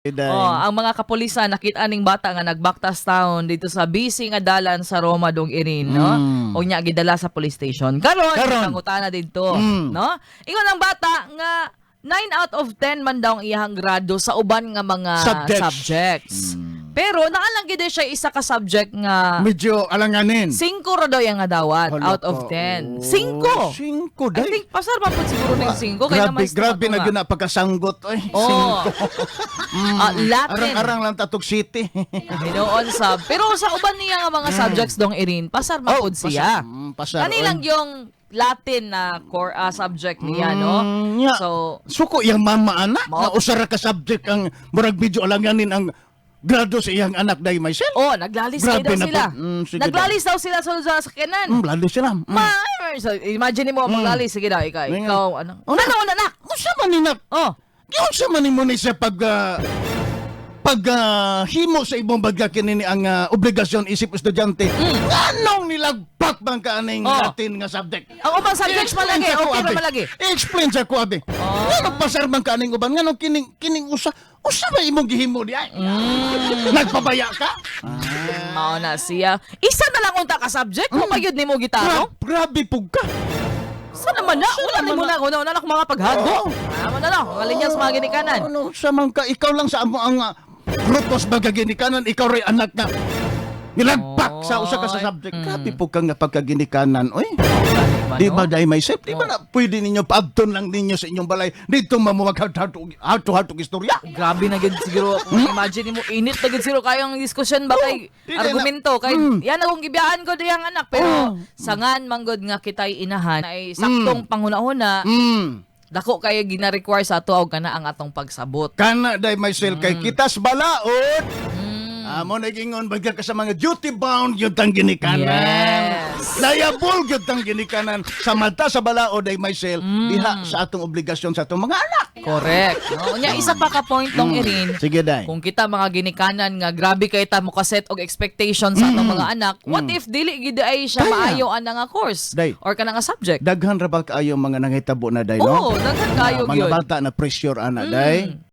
Day. Oh, ang mga kapulisan nakita ning bata nga nagbaktas town dito sa busy nga dalan sa Roma, dong Irin, no? Og nya gidala sa police station. Karon, Karon. pangutana didto, no? Ingon ang bata nga 9 out of 10 man daw ang iyang grado sa uban nga mga Subjects. Subjects. Pero naa lang gid siya isa ka subject nga Medyo alanganin. 5 ra daw yung nga dawat Hala out of ka. 10. Oh, 5. 5, I day. think pasar man pud siguro ning 5 kay Grabe, naman grabe na gyud na pagkasanggot. Ay, Oh. 5. Ah, Latin. Arang-arang lang tatog city. Hinuon sa pero sa uban niya nga mga subjects, dong Irin, pasar man pud siya. Pasar, pasar, Kani lang oy. yung Latin na core subject niya, no? Nya. So, Suko yang mama anak na usa ra ka subject ang murag medyo alanganin ang grado sa iyang anak, day myself. Oh, naglalis kayo Grabe daw na sila. po. Sige. Naglalis daw sila sa sakyanan. Lalo sila. Ma, so, imagine mo maglalis, sige daw ikaw, Ngayon. ikaw ano? Oh, Ano na nak? Unsa man ni nak? Oh. Unsa man nimo ni sa pag himo sa imong bagya kini ni ang obligasyon isip estudyante? Nganong nilagpak man ka aning Latin nga subject? Ang ubang subjects I-explain malagi, sa ko, okay ra abi. malagi. I-explain sa ko, abi. Oh. Nganong pasar man ka aning uban? Nganong kining usa usa ba imong gihimo di ay? Nagpabaya ka? Mao na siya. Isa na lang unta ka subject, mo magyud nimo gitaro. Grabe pug ka. Sa naman na, wala nimo na, una na mga paghago. Amo na lang, mga linyas mga ginikanan. Ano sa man ka, ikaw lang sa amo ang grupos magaginikanan, ikaw ray anak nga nilagpak sa usa ka sa subject. Grabe pug ka nga pagkaginikanan, oy. Di ba dahil may safe? Di ba na pwede ninyo paabton lang ninyo sa inyong balay dito mamuwag heart to istorya? Grabe na gid siguro kung imagine nimo, init na gid siguro kayong diskusyon ba kay Oh, di na argumento kay yan akong gibiyaan ko diyang anak, pero sangan manggod nga kitay inahan ay saktong panghuna-huna, dako kay gina-require sa ato og kana ang atong pagsabot. Kana day myself kay kitas balaod. Amo na gingon bagya ka sa mga duty bound gyud tang ginikanan. Liable gyud tang ginikanan sa mata sa balaod ay myself diha sa atong obligasyon sa atong mga anak. Correct. No? Unya, isa pa ka point, dong Irin. Sige, day. Kung kita mga ginikanan nga grabe kay ta mo ka-set og expectations sa atong mga anak, what if dili gid ay siya Kaya. maayo ana nga course Day. or kana nga subject? Daghan ra ba kaayo mga nangahitabo na, day, no? Oo, daghan kayo Mga gyud. bata na pressure ana, day.